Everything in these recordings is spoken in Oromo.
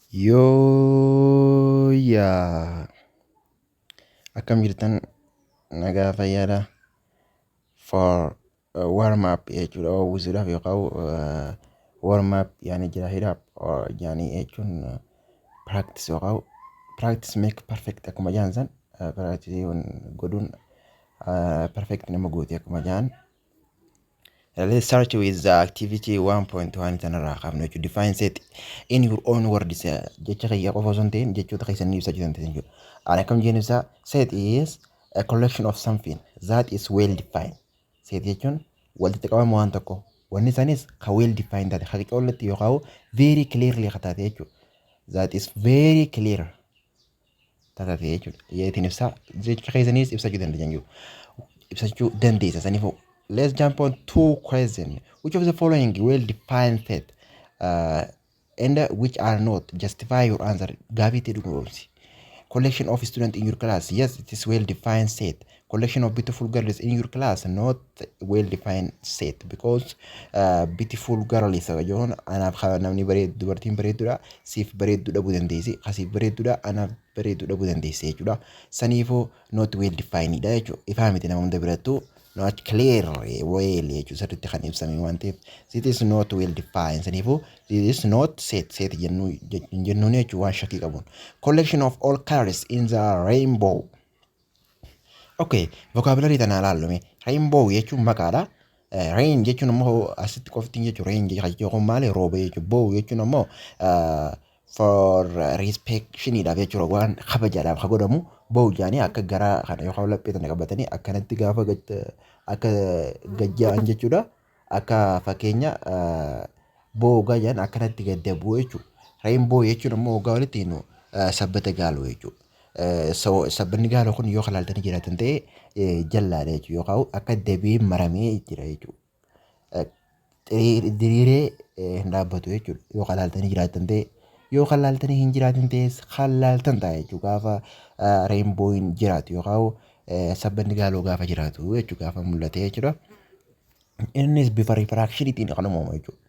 Yooyyaa, akkam jirtan? Nagaa fayyaadha. For warm up jechuudha, uwwisuudhaaf yookaan warm up yaani jira, heat up yaani jechuun practice yookaan practice make perfect akkuma jedhan san, practice godhuun perfect nama gooti akkuma jedhan. Let's start with the activity 1.1 tanarraa kaafnu jechuudha. Define set in your own words, jecha kiyya qofa osoo hin ta'in jechoota keessan ibsachuu dandeessan jechuudha. Ani akkam jeen ibsaa: set is a collection of something that is well defined. Set jechuun walitti qabama waan tokko. Wanni sanis kan well defined taate, kan qoollatti yookaan very clearly kan taate jechuudha. That is very clear taate jechuudha. Yeetiin ibsaa, jecha keessanis ibsachuu dandeessan jechuudha. Ibsachuu dandeessa saniifuu. Let's jump on two questions. Which of the following well defined set and which are not? Justify your answer. Gaafii itti dhugoomsi. Collection of students in your class. Yes, it is well defined set. Collection of beautiful girls in your class. Not well defined set because beautiful girls jechuun anaaf namni bareedu, dubartiin bareedduudha, siif bareedduu dhabuu dandeessi, kasiif bareedduudha, anaaf bareedduu dhabuu dandeessi jechuudha. Saniifuu not well defined dha jechuudha. Ifaa miti nama hunda birattuu, not clear well jechuudha, sirriitti kan ibsame waan ta'eef it is not well defined. Saniifuu it is not set, set jennuu jennuun jechuudha waan shakkii qabuun. Collection of all colors in the rainbow. Okay, vocabulary tana ilaallume. Rainbow jechuun maqaadha. Rain jechuun immoo asitti qofti jechuun rain jechuun maali? Rooba jechuudha. Bow jechuun immoo for respectioniidhaaf jechuudha, waan kabajaadhaaf kan godhamu bow jedhanii akka garaa kana yookaan laphee tana qabatanii akkanatti gaafa akka gajja'an jechuudha. Akka fakkeenya bow jedhan akkanatti gadda bu'u jechuudha. Rainbow jechuun immoo waggaa walitti nu sabbata gaaluu jechuudha. Sabbanni gaaluu kun yoo ilaaltanii jiraatan ta'e jallaadha jechuudha, yookaan akka dabee maramee jira jechuudha. Diriiree hin dhaabbatu jechuudha yoo ilaaltanii jiraatan ta'e. Yoo ilaaltanii hin jiraatin ta'es kan laaltan ta'a jechuudha, gaafa rainbowiin jiraatu yookaan sabbanni gaaluu gaafa jiraatu jechuudha, gaafa mul'ate jechuudha. Innis bifa refractioniitiin kan uumamu jechuudha.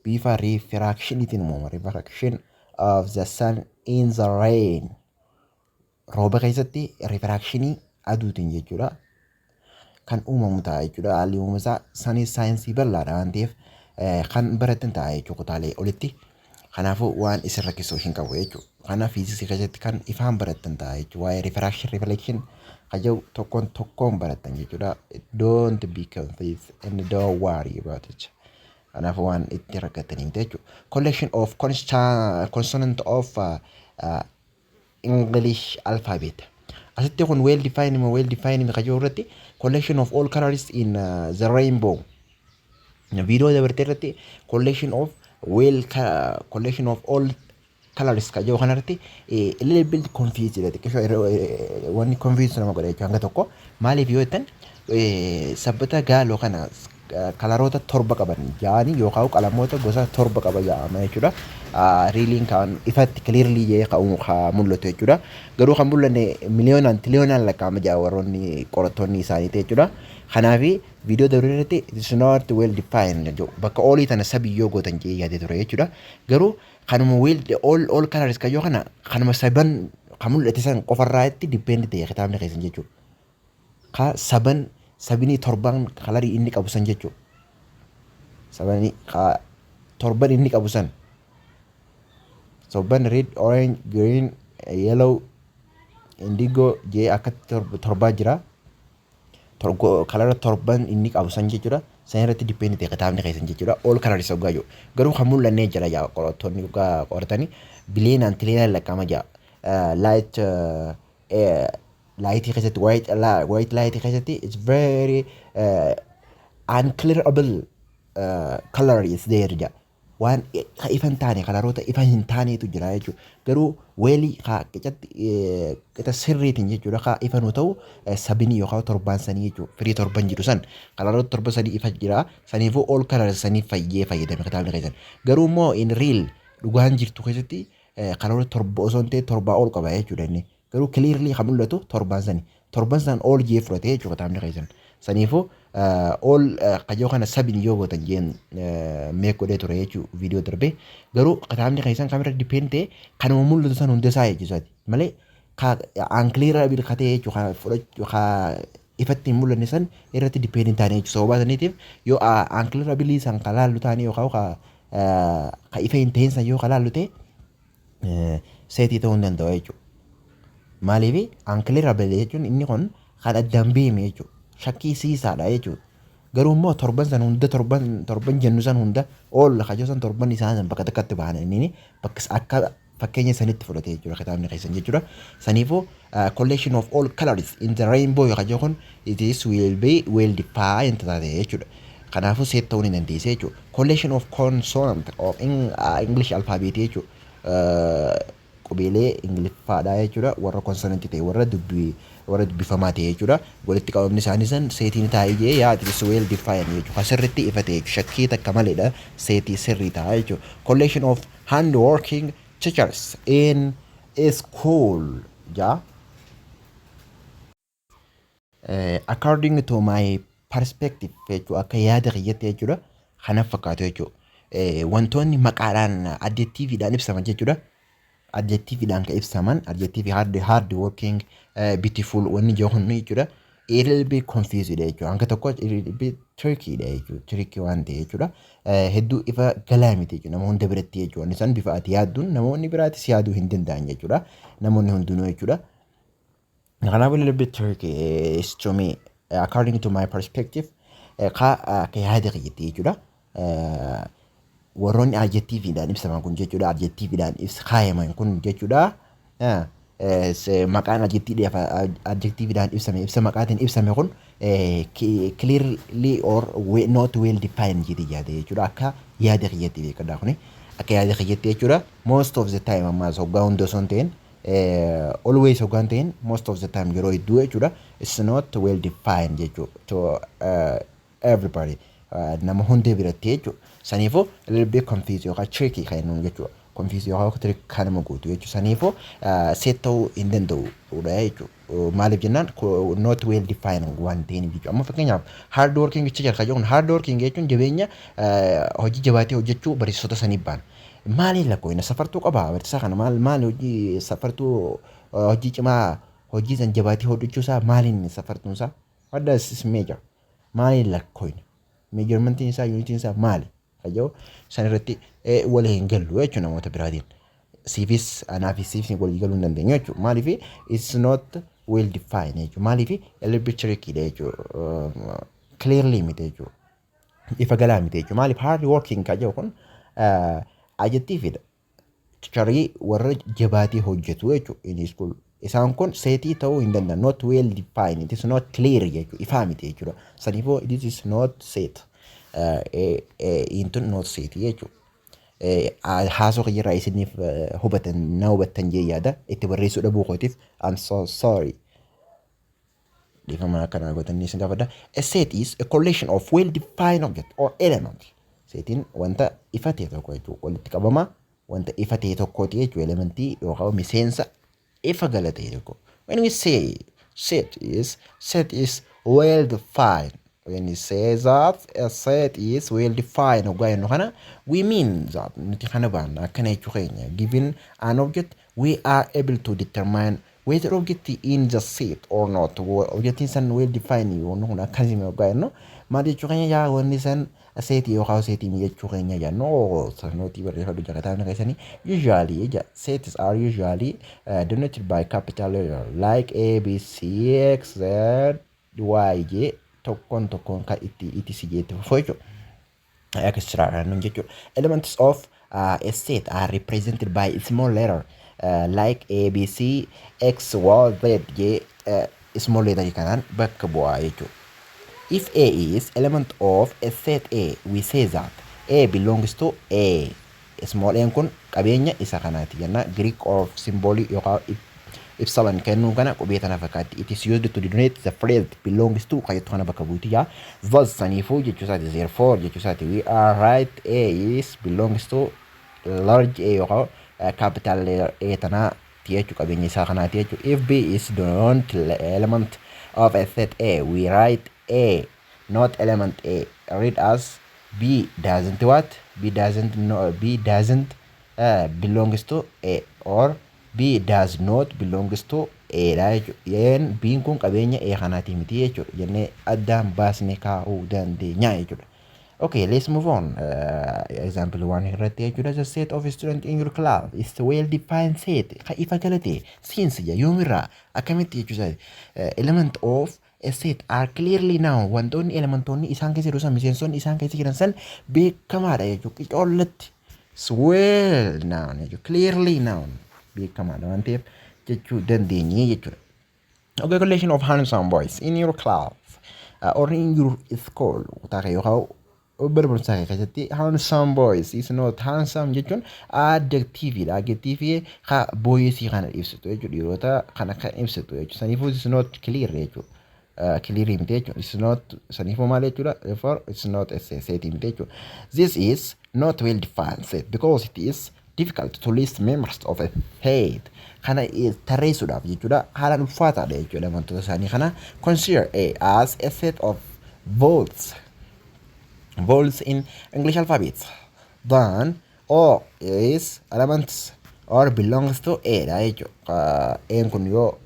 Bifa refractioniitiin uumama. Refraction of the sun in the rain. Rooba keessatti refractionii aduutiin jechuudha. Kan uumamu ta'a jechuudha. Haalli uumama isaa sanis saayinsii bal'aadha waan ta'eef kan baratan ta'a jechuudha kutaalee olitti. Kanaafuu waan isin rakkisu hin qabu jechuudha. Kanaaf fiiziksii keessatti kan ifaan barattan ta'a jechuudha. Waa'ee refraction, reflection kan jedhu tokkoon tokkoon barattan jechuudha. Don't be confused and don't worry about it. Kanaafuu waan itti rakkatanii miti jechuudha. Collection of consonant of English alphabet. Asitti kun well defined moo well defined kan jedhu irratti collection of all colors in the rainbow. Viidiyoo dabarte irratti collection of all colors kan jedhu kanarratti a little bit confused dha. Xiqqishoo wanni confused nama godha jechuudha hanga tokko. Maaliif yoo jettan, sabbata gaaloo kana coloroota torba qaban ja'anii yookaan qalamoota gosa torba qaba ja'ama jechuudha. Reallyiin kan ifatti clearly jee kan mul'atu jechuudha. Garuu kan mul'anne miliyoonaan tiliyoonaan lakkaa'ama ja'a warroonni qorattoonni isaanii jechuudha. Kanaaf viidiyoo dabre irratti it is not well defined jedhu, bakka allii tana sabiyyoo gootan jee yaadee ture jechuudha. Garuu kanuma well all colors kayyoo kana kanuma saban kan mul'ate san qofarraa itti depend ta'e kitaabni keessan jechuudha. Ka saban sabini torban colorii inni qabu san jechuudha. Sabani torban inni qabu san, torban red, orange, green, yellow, indigo jee akkatti torbaa jira. Colora torban inni qabu san jechuudha. San irratti depend ta'e kitaabni keessan jechuudha. All colors hoggaa jiru. Garuu kan mul'annee jira yaa qorattoonni hoggaa qoratanii bileenaan tiliyoonaan lakkaa'ama jira. Light lightii keessatti, white lightii keessatti it's very unclearable color is there jedha. Waan ifa hin taane, coloroota ifa hin taanetu jira jechuudha. Garuu wellii qicatti qixa sirriitiin jechuudha kaa ifa nu ta'u sabinii yookaan torbaan sanii jechuudha. Firii torban jiru san coloroota torba sanii ifa jira. Saniifuu all color sanii fayyee fayyadame kitaabni keessan. Garuu immoo in real dhugaan jirtu keessatti coloroota torba osoo hin ta'e torbaa ol qaba jechuudha inni. Garuu clearly kan mul'atu torbaan sani. Torban san all jee fudhate jechuudha kitaabni keessan. Saniifuu all kajoo kana seven yoo gootan jeen meek godhee ture jechuudha viidiyoo darbee. Garuu kitaabni keessan kamirra depend ta'e kanuma mul'atu san hunda isaa jechuusaati. Malee unclear katee jechuudha fudhachuu ifatti hin mul'anne san irratti depend hin taane jechuudha. Sababa saniitiif yoo unclear san ka laallu taane yookaan ka ifa hin ta'in san yoo ka laallu ta'e, setii ta'uu hin danda'u jechuudha. Maaliif? Unclear jechuun inni kun kan addaan beeme jechuudha. Shakkisiisaadha jechuudha. Garuu immoo torban san hunda, torban torban jennu san hunda, all kajoo san torban isaan san bakka takkatti bahan, inni bakka akka fakkeenya sanitti fudhate jechuudha kitaabni keessan jechuudha. Saniifuu collection of all colors in the rainbow kajoo kun, it is will be well defined taate jechuudha. Kanaafuu set ta'uu ni dandeessa jechuudha. Collection of consonant of English alphabet jechuudha. Qubeelee Ingiliffaadhaa jechuudha. Warra consonant ta'e, warra dubbii, warra dubbifamaa ta'e jechuudha. Walitti qabamni isaanii san setiin taa'ee jee yaa, it is well defined jechuudha. Kan sirriitti ifa ta'e, shakkii takka maleedha, setii sirrii ta'a jechuudha. Collection of hand working teachers in a school jaa. According to my perspective jechuudha, akka yaada kiyyatti jechuudha, kana fakkaatu jechuudha. Wantoonni maqaadhaan adjectiveidhaan ibsaman jechuudha. Adjectiveidhaan kan ibsaman, adjective hard working, beautiful wanni jiru kun jechuudha. It will be confused jechuudha. Hanga tokko it will be tricky dha jechuudha. Tricky waan ta'e jechuudha. Hedduu ifa galaa miti jechuudha. Nama hunda biratti jechuudha. Wanni san bifa ati yaadduun namoonni biraatis yaaduu hin danda'an jechuudha. Namoonni hundinuu jechuudha. Kanaafuu, little bit tricky is to me, according to my perspective, ka akka yaada kiyyatti jechuudha. Warroonni adjectiveidhaan ibsaman kun jechuudha. Adjectiveidhaan ibsa kaayaman kun jechuudha. Maqaan adjectiveidhaan ibsame, ibsa maqaatiin ibsame kun, clearly or not well defined jedhee yaada jechuudha. Akka yaada kiyyatti beekadha kuni. Akka yaada kiyyatti jechuudha. Most of the time, ammaas hoggaa hunda osoo hin ta'in, always hoggaa hin ta'in, most of the time, yeroo hedduu jechuudha. It's not well defined jechuudha. To everybody, nama hunda biratti jechuudha. Saniifuu a little bit confused yookaan tricky kan jennuun jechuudha. Confused yookaan tricky kan nama gootu jechuudha. Saniifuu set ta'uu hin danda'udha jechuudha. Maaliif jennaan, not well defined waan ta'eef jechuudha. Amma fakkeenyaaf hard working jecha kan jedhu, hard working jechuun jabeenya, hojii jabaatee hojjechuu barsiisota saniif baana. Maaliin lakkoofna safartuu qaba barsiisaa kana? Maal maal hojii safartuu hojii cimaa, hojii san jabaatee hojjechuu isaa maaliin safartuun isaa? What does this measure? Maaliin lakkoofna? Measurementiin isaa, unitiin isaa maali? Kayyoo san irratti walii hin gallu jechuudha namoota biraatiin. Siifis anaafis siifis walii galuu hin dandeenyu jechuudha. Maaliif? It's not well defined jechuudha. Maaliif? A little bit tricky dha jechuudha. Clearly miti jechuudha. Ifa galaa miti jechuudha. Maaliif? Hard working kan jedhu kun adjectiveidha. Teacherii warra jabaatee hojjetu jechuudha in school. Isaan kun setii ta'uu hin danda'an. Not well defined. It is not clear jechuudha. Ifaa miti jechuudha. Saniifuu this is not set. Intun not set jechuudha. Haasoo kiyyarraa isiniif hubatan na hubattan jee yaada. Itti barreessuu dhabuu kootiif I'm so sorry. Dhiifama akkanaa gootanii isin gaafadha. A set is a collection of well defined object or element. Setiin wanta ifa ta'e tokko jechuudha. Walitti qabama wanta ifa ta'e tokkooti jechuudha. Elementii yookaan miseensa ifa gala ta'e tokko. When we say set is well defined. When we say that a set is well defined hoggaa jennu kana, we mean that nuti kana baanna akkana jechuu keenya. Given an object, we are able to determine whether object in the set or not. Objectiin san well defined wanni kun akkasii hoggaa jennu maal jechuu keenya? Yaa, wanni san setii yookaan setii jechuu keenya jennu notii barreeffadhu jakataan keessanii. Usually ja, sets are usually denoted by capital letter like A, B, C, X, Z, Y, J, tokkoon tokkoon kan itti si jeetti fufuu jechuudha. Extra nun jechuudha. Elements of a set are represented by small letter like A, B, C, X, Y, Z, J, small letter kanaan bakka bu'aa jechuudha. If A is element of a set A, we say that A belongs to A. Small a kun qabeenya isa kanaati jenna. Greek of symbol yookaan ibsaman kennuu kana qubee tana fakkaatti. It is used to denote the phrase "belongs to" kan jettu kana bakka buuti yaa. Thus, saniifuu jechuu isaati, therefore jechuu isaati. We are write A is belongs to large A yookaan capital letter A tanaati jechuu, qabeenya isaa kanaati jechuu. If B is not element of a set A, we write A not element A read as B doesn't what? B doesn't no, B doesn't belongs to A or B does not belongs to A dha jechuudha. Een B'n kun qabeenya A kanaati miti jechuudha jennee addaan baasnee kaa'uu dandeenya jechuudha. Okay, let's move on. Example one irratti jechuudha. The set of student in your class is well defined set. Ka ifa galate since ja yoomirraa akkamitti jechuudha. Element of a set are clearly known. Wantoonni elementoonni isaan keessa jiru san, miseensonni isaan keessa jiran san beekamaadha jechuudha. Qicoollatti. It's well known jechuudha. Clearly known beekamaadha waan ta'eef jechuu dandeenye jechuudha. Okay, collection of handsome boys in your class or in your school kutaa kee yookaan bara barumsaa kee keessatti handsome boys is not handsome jechuun adjective dha. Adjective ka boys kana ibsitu jechuudha. Dhiirota kana kan ibsitu jechuudha. Saniifuu is not clear jechuudha. Clear miti jechuudha. It's not saniifuu maal jechuudha? Therefore it's not a set miti jechuudha. This is not well defined set because it is difficult to list members of a set. Kana tarreessuudhaaf jechuudha haalaan ulfaataadha jechuudha wantoota isaanii kana. Consider A as a set of vowels in English alphabet. Then O is elements or belongs to A dha jechuudha. A'n kun yoo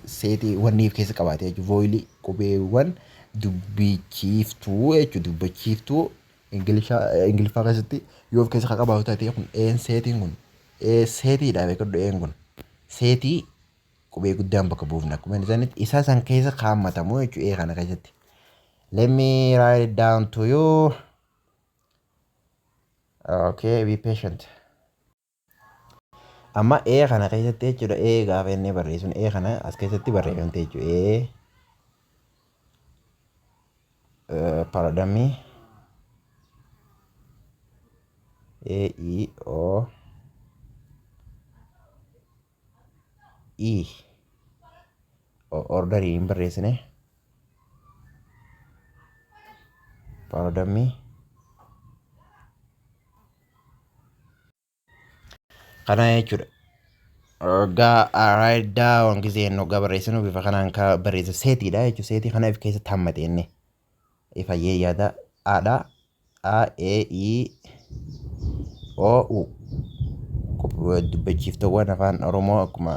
seetii wanniif keessa qabaate jechuudha. Vowelii qubeewwan dubbichiiftuu jechuudha. Dubbachiiftuu Ingiliffaa keessatti yoo of keessa qabaatu taate kun A'n seetiin kun seetiidha beekadhu. A'n kun seetii qubee guddaan bakka buufna akkuma isaanitti isa san keessa kaammatamu jechuudha A kana keessatti. Let me write it down to you. Okay, be patient. Amma A kana keessatti jechuudha, A gaafa inni barreessuun A kana as keessatti barreeffamte jechuudha. A, pardon me. A E O E orderii hin barreessine. Pardon me. Kana jechuudha. Waggaa write down giseen waggaa barreessinu bifa kanaan ka barreessa seetiidha jechuudha. Seetii kana if keessatti hammate inni. Ifayyee yaada Adha A E I O U dubbachiiftuuwwan afaan Oromoo akkuma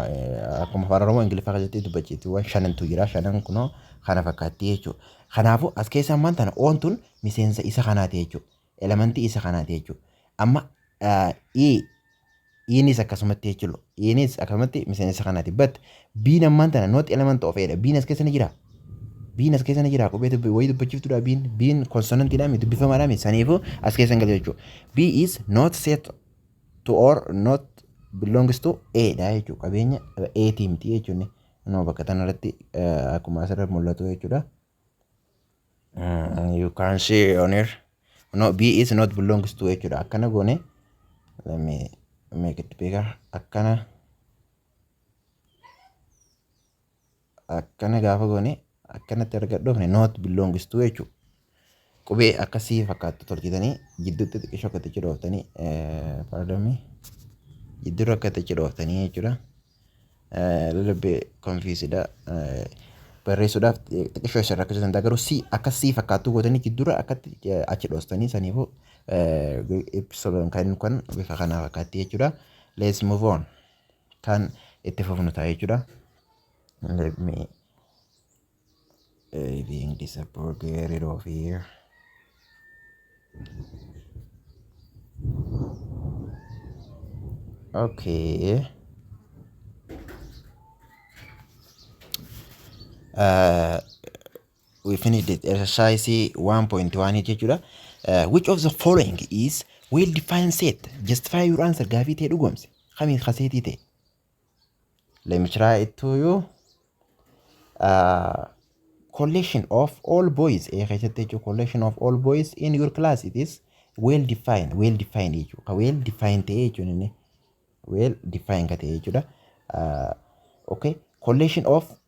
afaan Oromoo Ingiliffaa keessatti dubbachiiftuuwwan shanantu jira. Shanan kunoo kana fakkaatti jechuudha. Kanaafuu as keessa ammaan tana Oon tun miseensa isa kanaati jechuudha. Elementii isa kanaati jechuudha. Amma E Iinis akkasumatti jechuudha. Iinis akkasumatti miseensa kanaati. But B'n ammaan tana not element of A dha. B'n as keessa ni jira. B'n as keessa ni jira. Qubee wayii dubbachiiftuudha B'n. B'n consonantiidha miti, dubbifamaadha miti. Saniifuu as keessa hin galu jechuudha. B is not set to or not belongs to A dha jechuudha. Qabeenya A ti miti jechuudha. No, bakka kanarratti akkuma asirra mul'atu jechuudha. You can see on here. No, B is not belongs to jechuudha. Akkana goone, let me make it bigger. Akkana gaafa goone akkanatti argadhu not belongs to jechuudha. Qubee akkasii fakkaattu tolchitanii jidduutti xiqqishoo akkatti cidhooftanii, pardon me, jidduurra akkatti cidhooftanii jechuudha. Little bit confused barreessuudhaaf xiqqishoo isa rakkisuu danda'a, garuu si akkasii fakkaattuu gootanii jidduurra akkatti achi dhoostanii saniifuu ibsuun kan kun bifa kanaa fakkaatti jechuudha. Let's move on. Kan itti fufnu ta'a jechuudha. Let me being disappear, get rid of here. Okay. We finished it. Exercise 1.1 jechuudha. Which of the following is well defined set? Justify your answer. Gaafii ta'e dhugoomse. Kamiin kaseetii ta'e? Let me try it to you. Collection of all boys keessatti jechuudha. Collection of all boys in your class, it is well defined. Well defined jechuudha. Ka well defined ta'e jechuun inni well defined ka ta'e jechuudha. Okay. Collection of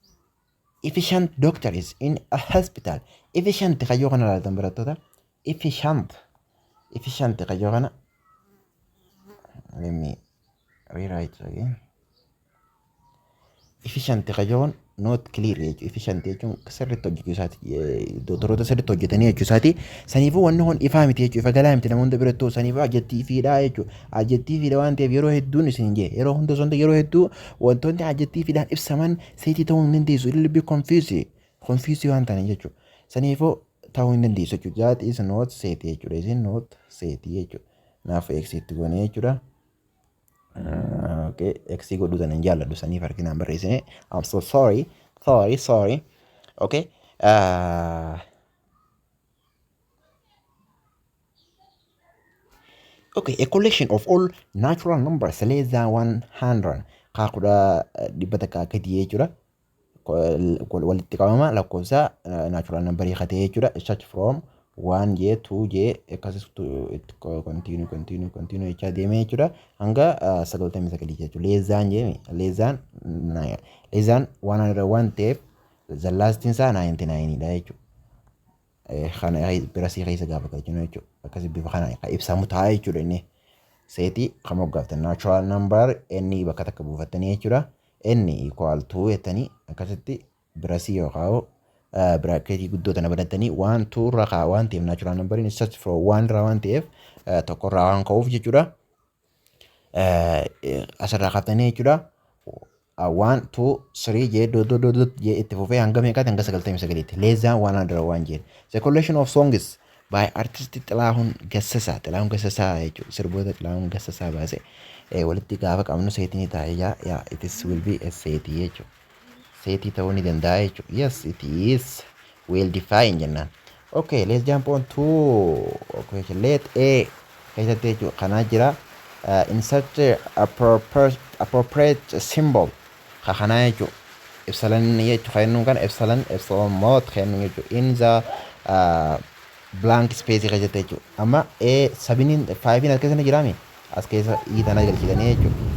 efficient doctors in a hospital. Efficient kayyoo kana ilaaltan barattoota. Efficient. Efficient kayyoo kana. Let me rewrite again. Efficient kayyoon Not clear jechuudha. Efficient jechuun sirriitti hojjechuu isaati. Doktoroota sirriitti hojjetanii jechuu isaati. Saniifuu wanni kun ifaa miti jechuudha. Ifa galaa miti namoota birattuu, saniifuu adjectiveiidha jechuudha. Adjectiveiidha waan ta'eef, yeroo hedduun isin jee, yeroo hunda osoo hin ta'in yeroo hedduu, wantoonni adjectiveiidhaan ibsaman setii ta'uu hin dandeessu. It will be confused. Confused waan ta'aniif jechuudha. Saniifuu ta'uu hin dandeessu jechuudha. That is not set jechuudha. Isin not set jechuudha. Naaf X itti goonee jechuudha. Okay, X godhuu sana hin jaalladhu, saniif harkinaan barreessine. I'm so sorry, sorry, sorry. Okay. Okay, a collection of all natural numbers less than 100, kaa 100 gadi jechuudha. Walitti qabama lakkoofsa natural numberii katee jechuudha. Start from 1 jee, 2 jee, akkasis itti continue, continue, continue jechaa deemee jechuudha. Hanga 99 jechuudha. Less than jeemi, less than 101 ta'eef, the last isaa 99 dha jechuudha. Kana birasii keessa gaafa galchinu jechuudha. Akkasii bifa kana kan ibsamu ta'a jechuudha inni. Setii kan moggaaftan natural number inni bakka takka buufattanii jechuudha. Inni equal to jettanii akkasitti birasii yookaan bracketii guddoo tana banattanii, one, two irraa kaa waan ta'eef, natural numberiin start from one irraa waan ta'eef, tokko irraa waan ka'uuf jechuudha. Asirraa kaaftanii jechuudha. One, two, three jee, dot dot dot dot jee itti fufee hanga meeqaatti? Hanga 99tti. Less than 101 jee. The collection of songs by artist Xilahuun Gassasaa. Xilahuun Gassasaa jechuudha. Sirboota Xilahuun Gassasaa baase walitti gaafa qabnu setii ni ta'a. Yaa, it is will be a setii jechuudha. Setii ta'uu ni danda'a jechuudha. Yes, it is well defined jennaan. Okay, let's jump on to question. Let A keessatti jechuudha. Kanaa jira. Insert appropriate symbol. Ka kanaa jechuudha. Epsilon jechuudha. Kennuun kana epsilon, epsilon mod kennuun jechuudha. In the blank space keessatti jechuudha. Amma A seveniin fiveiin as keessa ni jiraami? As keessa E tana galchitanii jechuudha.